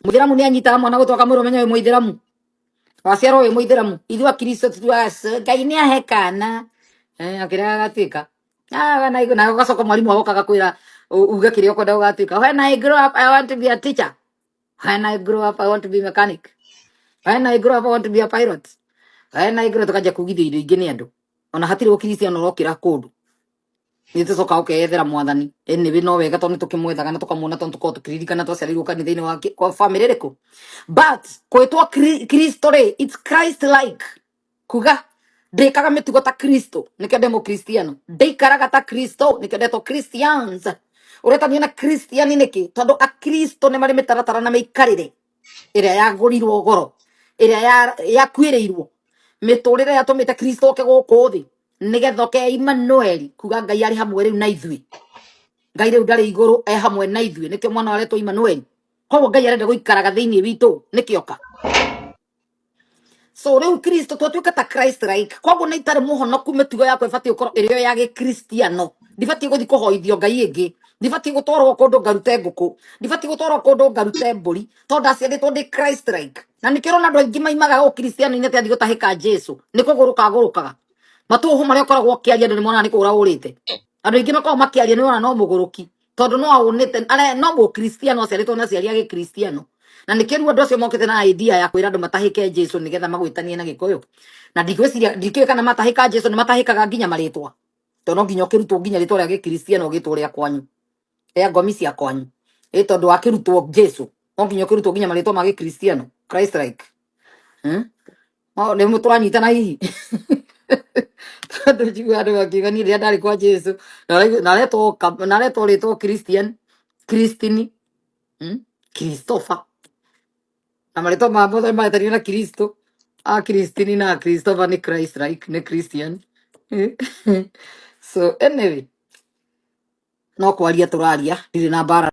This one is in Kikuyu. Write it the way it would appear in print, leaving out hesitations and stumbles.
Mũithĩramu nĩ anyitaga mwana gũtũ akamwĩra ũmenye wĩ mũithĩramu, waciarwo wĩ mũithĩramu. Ithuĩ akristo tugaga Ngai nĩ ahe kana, akĩrĩa gagatuĩka. Ah, na gacoka mwarimũ agoka agakwĩra uge kĩrĩa ũkwenda gũgatuĩka. When I grow up, I want to be a teacher. When I grow up, I want to be mechanic. When I grow up, I want to be a pilot. When I grow, tukanjia kugithio indo ingĩ nĩ andũ. Ona hatirĩ ũkristiano ũrokĩra kũndũ, nĩ tũcoka ũkeyethera mwathani. Anyway, no wega tondũ nĩ tũkĩmwethaga na tũkamuona, tondũ tũkoragwo tũkĩririkana twaciarĩirwo kanitha-inĩ wa kwa family ĩrĩkũ. But kwĩtwo Kristo rĩ, it's Christ like kuga ndĩkaga mĩtugo ta Kristo, nĩkĩo ndĩ mũkristiano. Ndĩikaraga ta Kristo, nĩkĩo ndetwo Christians. Ũretanio na Christian nĩkĩ? Tondũ akristo nĩ marĩ mĩtaratara na mĩikarĩre ĩrĩa yagũrirwo goro, ĩrĩa yakuĩrĩirwo mĩtũrĩre yatũmĩte Kristo oke gũkũ thĩ nĩgetha oke Emmanuel, kuga Ngai arĩ hamwe rĩu na ithuĩ. Ngai rĩu ndarĩ igũrũ, e hamwe na ithuĩ, nĩkĩo mwana aretwo Emmanuel. Koguo Ngai arenda gũikaraga thĩinĩ witũ, nĩkĩo oka. So rĩu Kristo twatuĩka ta Christ like. Koguo nĩ itarĩ mũhonoku, mĩtugo yakwa ĩbatiĩ gũkorwo ĩrĩ o ya gĩkristiano. Ndibatiĩ gũthiĩ kũhoithio ngai ĩngĩ, ndibatiĩ gũtwarwo kũndũ ngarute ngũkũ, ndibatiĩ gũtwarwo kũndũ ngarute mbũri, tondũ ndaciarĩtwo ndĩ Christ like. Na nĩkĩo ũrona andũ aingĩ maimaga ũkristiano-inĩ atĩ athiĩ gũtahĩka Jesu nĩ kũgũrũka agũrũkaga. Matũhũ marĩa ũkoragwo ũkĩaria, andũ nĩ monaga nĩ kũũra ũrĩte. Andũ aingĩ makoragwo makĩaria, nĩ wona no mũgũrũki, tondũ no aũnĩte no mũkristiano aciarĩtwo na aciari a gĩkristiano. Na nĩkĩo rĩu andũ acio mokĩte na idea ya kwĩra andũ matahĩke Jesu nĩgetha magwĩtanie na gĩkũyũ. Na ndigwĩciria, ndikĩũĩ kana matahĩka Jesu nĩ matahĩkaga nginya marĩtwa, tondũ no nginya ũkĩrutwo nginya rĩtwa rĩa gĩkristiano, ũgĩtwo rĩa kwanyu, rĩa ngomi cia kwanyu. Ĩ tondũ wakĩrutwo Jesu, no nginya ũkĩrutwo nginya marĩtwa ma gĩkristiano, Christ like, No, nĩ tũranyitana hihi? Tondũ njiguaga andũ makiuga niĩ rĩrĩa ndarĩ kwa Jesu naretwo rĩtwo Christian, Christine, Christopher, na marĩtwa ma mothe maretanio na Kristo. A Christine na Christopher nĩ Christ like, nĩ Christian. So anyway, no kwaria tũraria, ndirĩ na mbara.